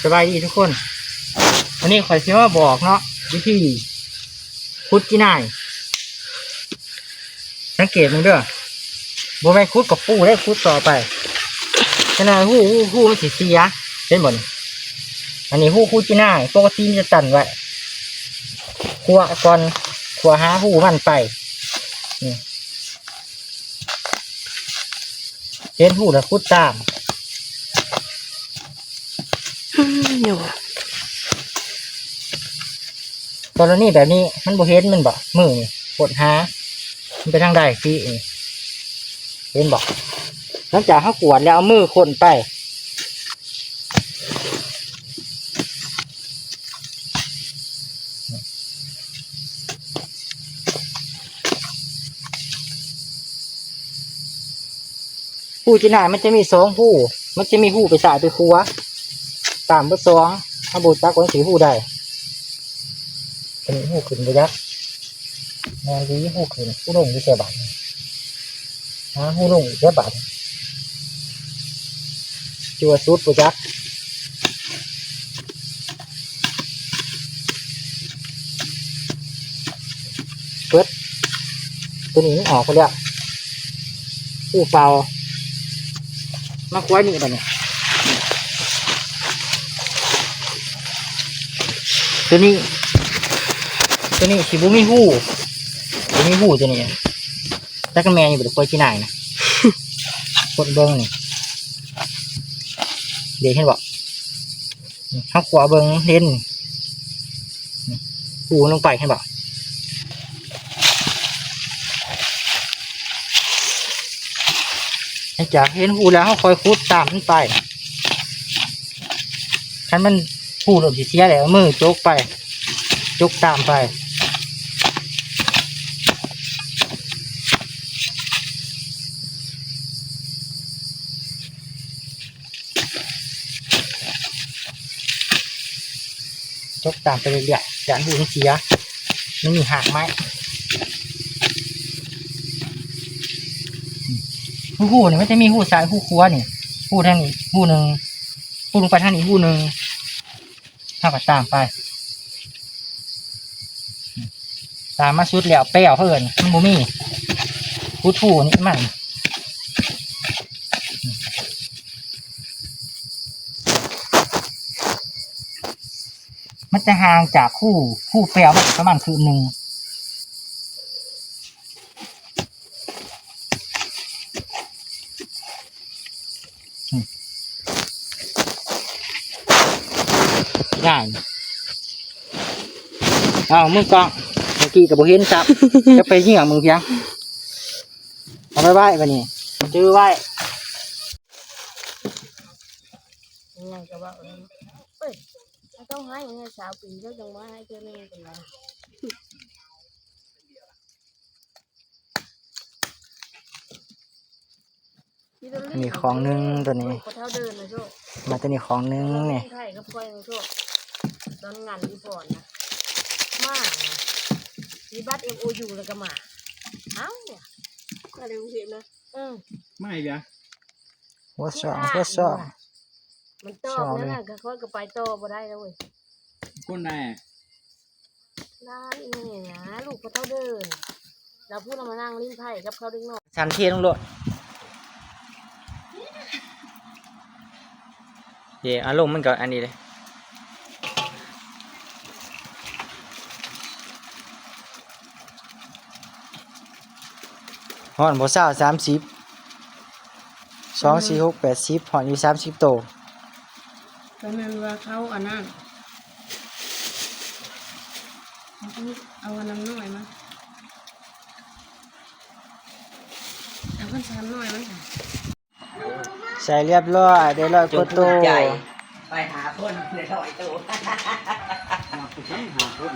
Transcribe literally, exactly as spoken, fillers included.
สบายดีทุกคน วันนี้ข้อยสิมาบอกเนาะ วิธีขุดขี้นาย สังเกตมึงเด้อ บ่แม่นขุดกอบปูเด้ ขุดต่อไป จักหน่อยฮู ฮู ฮูมันสิเสีย เห็นบ่นี่ อันนี้ฮู ฮูขี้นาย ปกติมันจะตันไว้ ขั่วก่อน ขั่วหาฮูมันไป นี่ เห็นฮูแล้วขุดตาม อืม อยู่ กรณีแบบนี้มันบ่เห็นมันบ่ มือนี่ ค้นหา มันไปทางใดสินี่ เห็นบ่ หลังจากเฮากวาดแล้วเอามือค้นไป ฮูขี้นายมันจะมีสองฮู มันจะมีฮูไปซ้ายไปขวา ตามเบิดสอง เฮาบ่จักว่ามันสิฮูใด อันนี้ฮูขึ้นบ่จัก แม่นดี ฮูขึ้น ฮูลงอยู่ไสบาดนี่ หาฮูลงอีกไสบาดนี่ จั่วสุดบ่จัก เปิด ตัวนี้มันออกไปแล้ว ฮูเปล่า มาคว้านี่บัดนี้ ตัวนี้ ตัวนี้สิบ่มีฮู บ่มีฮูตัวนี้ จักแม่นอยู่บ่ คว้าขี้นายนะ กดเบิ่งนี่ เดี๋ยวเห็นบ่ เฮาคว้าเบิ่งเห็น ฮูลงไปเห็นบ่ หลังจากเห็นฮูแล้ว เฮาค่อยขุดตามมันไป คันมันฮูเริ่มสิเสียแล้ว มือจกไป จกตามไป จกตามไปเรื่อยๆ ย้านฮูมันเสีย มันมีหากไม้ ฮู ฮูนี่มันจะมีฮูซ้ายฮูขวานี่ ฮูทางนี้ฮูหนึ่ง ฮูลงไปทางนี้ฮูหนึ่ง เฮาก็ตามไป ตามมาสุดแล้ว แปวเพิ่น มันบ่มี ฮูฮูนี่มัน มันจะห่างจากฮู ฮูแปวมันประมาณคืบหนึ่ง อืม ได้ เอามือกล้อง เมื่อกี้ก็บ่เห็นครับ จะไปเยี่ยงมึงเพียง เอาไว้ไว้บัดนี้ จื้อไว้ ยังไงก็ว่า เออ เอ้ย เฮาต้องให้ไง สาวปีแล้วจังว่าให้เทื่อหนึ่งเป็นว่า นี่ของหนึ่งตัวนี้ ลูกเฒ่าเดินนะโชค มาตัวนี้ของหนึ่งนี่ ไทยกับคอยนะโชค ตอนงานอีพรนะ มา มีบัตร เอ็มโอยู แล้วก็มา เอ้า มาเร็วเห็นนะ เออ มาอีกแล้ว หัวสอง หัวสอง มันตอบนั่นน่ะ ก็ค่อยก็ไปต่อบ่ได้แล้วเว้ย คนใดอะ ร้านอีแม่นะ ลูกเขาเท่าเดิม แล้วพูดเอามานั่งลิ้นไผ่กับเขาเด็กน้อย ฉันเทลงโลด เย่ อารมณ์มันก็อันนี้เลย ฮ้อนบ่ ซาว สามสิบ สอง สี่ หก แปด สิบ ฮ้อนอยู่ สามสิบ โต ตอนนั้นว่าเขาอันนั้น เอาอันนั้นน้อยมา เอาคันสามน้อยมาค่ะ ใส่เรียบร้อย ได้ร้อยกว่าโต จงภูมิใจ ไปหาคนได้ร้อยโต หาคน